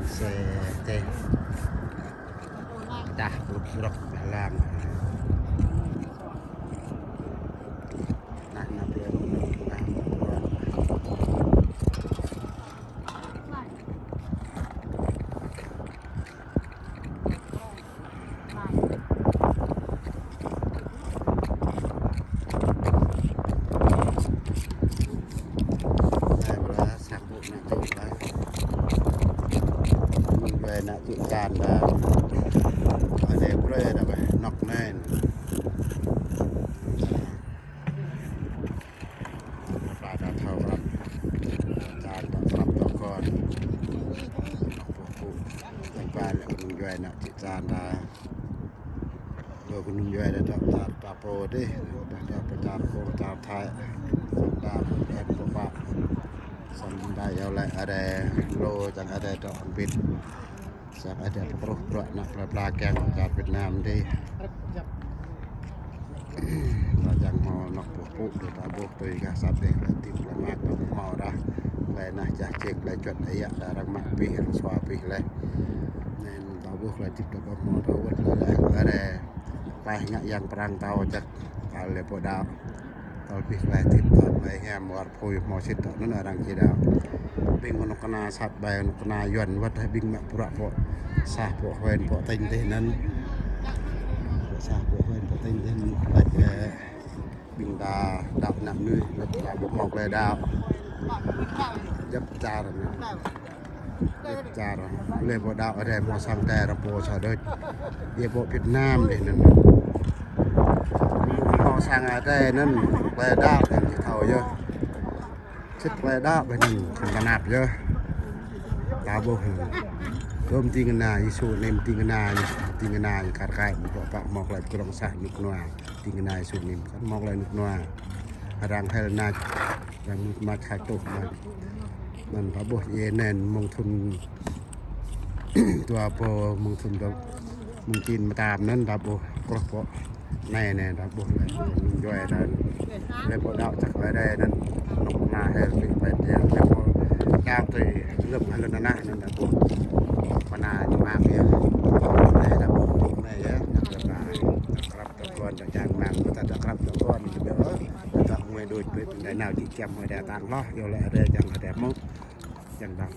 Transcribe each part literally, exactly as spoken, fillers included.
Xe teh. Dah bút rok lang. Nah, nah, belum. Nah, Mơ̆ng anai nă čư̆ čan đa. Adai brơi đa ƀơi anŏ anai. Ba đa thâo prăp. Čan đa prăp tŏ kon. Anŏ pơpŭ. Tơ̆ng ba lĕ kơnung djuai nă čư̆ čan đa. Lu kơnung djuai đa dŏ čar ta pô dih. Đa dŏ pơ čar pô čar Thái. Đa pơ đen pơ pă. Samơ̆ đa yua lĕ adai lu čang adai dŏ hơbĭt. Čang adai pơkruh bruă nă pla pla kiăng čar Việt Nam dih. Đa čang hmâo anŏ pơpŭ đa ta ƀuh tui gah sat dih, tơlơi hơdip tơlơi mơak ta ƀuh hmâo đa. Tơlơi nah čah ček tơlơi čuăt ayă đa arăng mă abih, arăng sua abih leh. Anŭn ta ƀuh tơlơi hơdip ta ƀuh hmâo ta wơ̆t leh leh adai. Tơlơi ngă yang pran tao čăk kơ lĕ pô đaŏ. Tơl abih tơlơi hơdip tơl tơlơi hiam wơr apui hmâo sĭt tơl anŭn arăng či đaŏ. Ƀing anŏ kơna sat ƀai, anŏ kơna Yuan wơ̆t hă, ƀing mă bruă pô sah pô huyện pô tỉnh dih anŭn. Pô sah pô huyện pô tỉnh dih anŭn. Laĭ kơ ƀing ta đaŏ ană mơnuih, laĭ ta ƀu hmâo tơlơi đaŏ. Djŏp čar anŭn. Djŏp čar. Lĕ pô đaŏ adai hmâo sang Tây ră pô sa đôč. Yua pô Việt Nam dih anŭn. Hmâo sang adai anŭn, tơlơi đaŏ anŭn či thâo yơh. Sĭt tơlơi đaŏ ƀơi anŭn, khŏm tơnap yơh. Ta ƀuh. Tơm ding kơna Yêsu anai, ding kơna, ding kơna kar kaĭ, ƀu pă hmâo tơlơi pơkrong sah rơnŭk rơnua. Ding kơna Yêsu anai, kăn hmâo tơlơi rơnŭk rơnua. Arăng hel nač, arăng mŭt mač hak tuh mač. Anŭn ta ƀuh yơh anŭn mơ̆ng thŭn dua rơbâo, mơ̆ng thŭn dua, mơ̆ng čin mơtam anŭn ta ƀuh kruh pô. Anai anai ta ƀuh lĕ, djuai ta. Lĕ pô đaŏ čăk lĕ adai anŭn, anŏ kơna hel tui pet yơh, lĕ pô đaŏ tui lơ̆m hơlơ̆n anah anŭn ta ƀuh. Kơna ñu mă yơh. Anai ta ƀuh anai yơh, anai ta krăp tơguan ta čang mă, ta krăp tơguan ta ƀuh. Ta ngui đôč brơi ƀing ta nao či čăm hmâo adai tang hloh, yua lĕ adai čang adai hmâo. Čang đaŏ.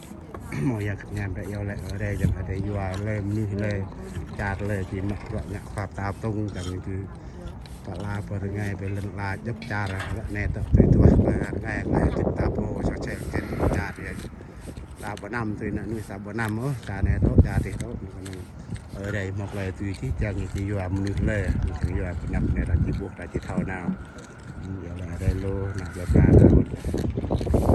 Hmâo yang kơnam ƀĕ yua lĕ adai čang adai yua lĕ mơnuih lĕ čar lĕ či mă bruă ngă khua pơtao tŭng čang tui pơala pơ rơngai pơ lŏn ala djŏp čar lĕ anai tŏ tui tuah pơ rơngai lĕ djŏp ta pô sa čel čel čar yơh. Ta ƀu anăm tui ană mơnuih ta ƀu anăm ôh, čar anai tŏ, čar dih tŏ, mơ̆ng anŭn. Adai hmâo tơlơi tui čih čang či yua mơnuih lĕ, či yua pơanăp anai ta či ƀuh ta či thâo nao. Yua lĕ adai lu, ană plơi pla ta ƀuh.